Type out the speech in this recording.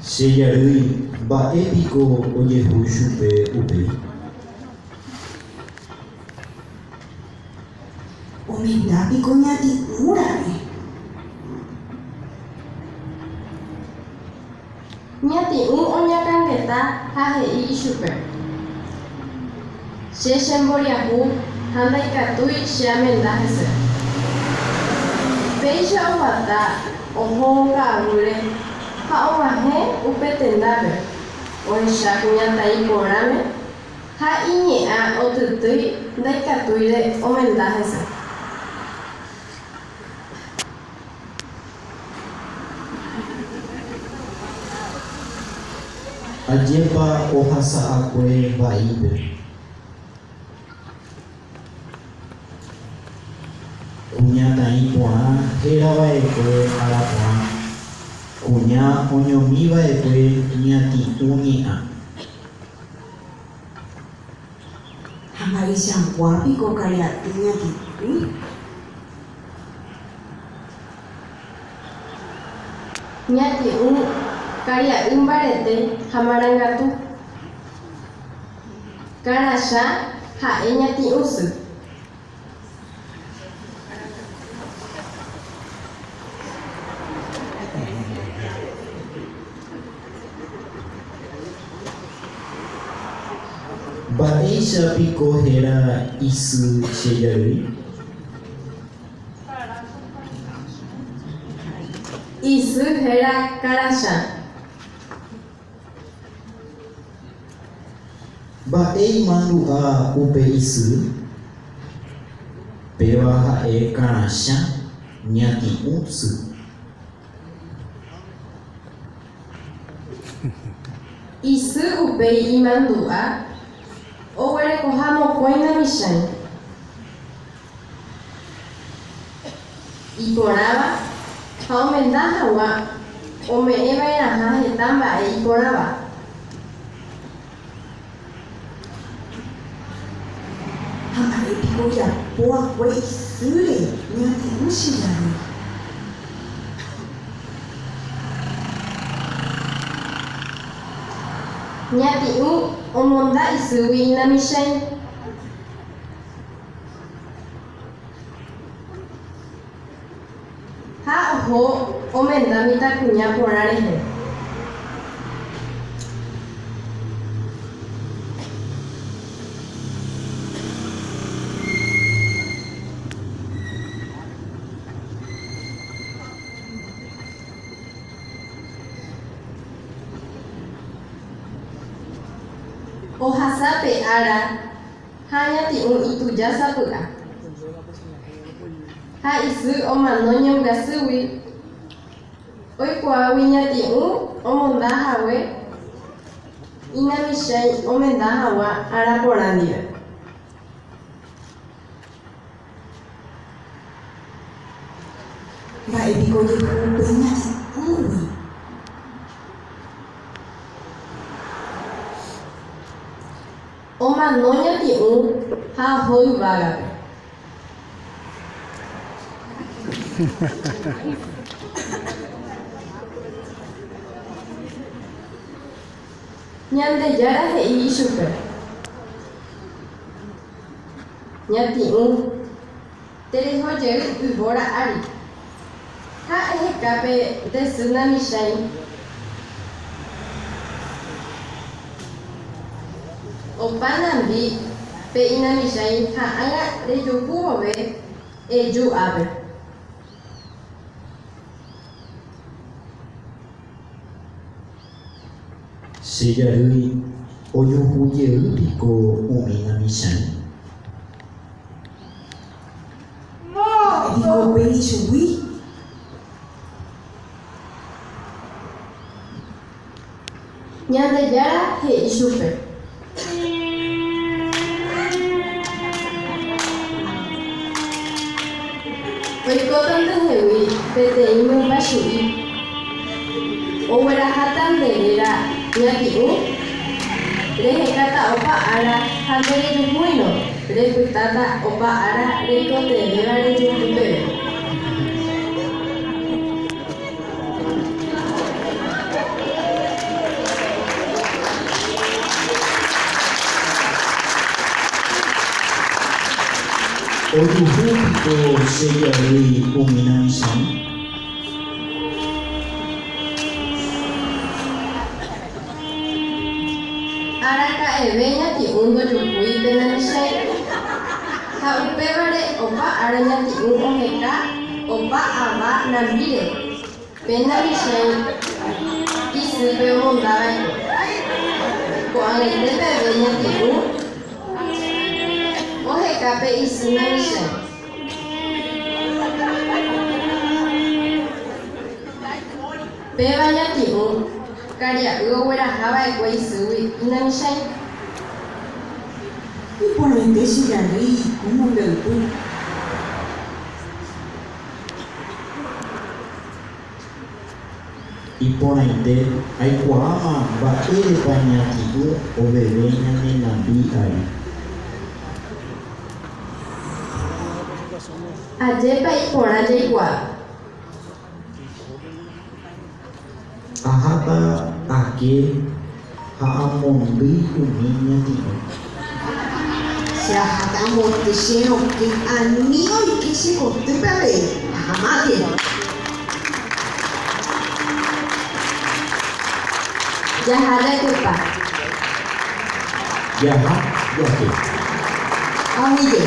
Che jarýi, mba'e piko ojehu chupe upéi? Omenda piko ñati'ũ ra'e? Ñati'ũ oñakãngeta ha he'i ichupe, Che chemboriahu ha ndaikatúi che amenda hese. Péicha oguata ohóvo ka'aguýre ha og̃uahẽ upe tendápe, ohecha kuñataĩ porãme ha iñe'ã otytýi ndaikatúire omenda hese. Ajépa ohasa'akue vaípe. Kuñataĩ porã hérava'ekue Araporã, kuña oñomiva'ekue ñati'ũ ñe'ã. Ha mba'eichagua piko karia'y ñati'ũ? Ñati'ũ karia'y mbarete ha marangatu. Karacha ha'e ñati'ũ sy. Mba'éicha piko héra isy che jarýi? Isy héra Karacha. Mba'e imandu'a upe isy? Péva ha'e Karacha ñati'ũ sy. Isy upéi imandu'a oguerekoha mokõi namichãi. Iporãva ha omenda hag̃ua ome'ẽva'erãha heta mba'e iporãva. Ha mba'e piko ojapo akue isýre ñati'ũ che jarýi. Ñati'ũ omonda isýgui inamichãi. Ha oho omenda mitãkuña porã rehe. Ohasa pe ára Ha ñati'ũ ituja sapy'a. Ha isy omano ñembyasýgui, oikuaágui ñati'ũ omonda hague inamichãi omenda haguã ára porã ndive. Mba'e piko ojehu upe ñati'ũgui? Omano ñati'ũ ha oho yvágape. Ñandejára he'i ichupe, Ñati'ũ, tereho jey yvóra ári, ha eheka pe nde sy namichãi. Opa nambi pe inamichãi ha ág̃a rejuhu vove eju ápe. Che jarýi ojuhu jey piko umi namichãi? Mba'e piko upéi ichugui? Ñandejára he'i chupe. Oikóta ndehegui peteĩ mymbachu'i, ogueraháta nde réra ñati'ũ, rehekáta opa ára ha nderejuhúirõ, repytáta opa ára reikotevẽva rejuhu peve. Ojuhu piko che jarýi umi namichãi? Araka'eve ñati'ũ ndojuhúi pe namichãi, ha upévare opa ára ñati'ũ oheka opa ava nambíre, pe namichãi isýpe omondava'ekue. Ko'ag̃aite peve ñati'ũ oheka pe isy namichãi. Péva ñati'ũ, karia'y ogueraha va'ekue isýgui inamichãi. Iporãite che jarýi ko mombe'upy. Iporãite aikuaáma mba'érepa ñati'ũ oveve ñane nambi ári. Ajépa iporã jaikuaa. Aháta ake ha amondýi umi ñati'ũ. Che aháta amboty che rokẽ ani oike che kotýpe avei, ahamáke. Jaha jakepa. Jaha jake. Aguyje.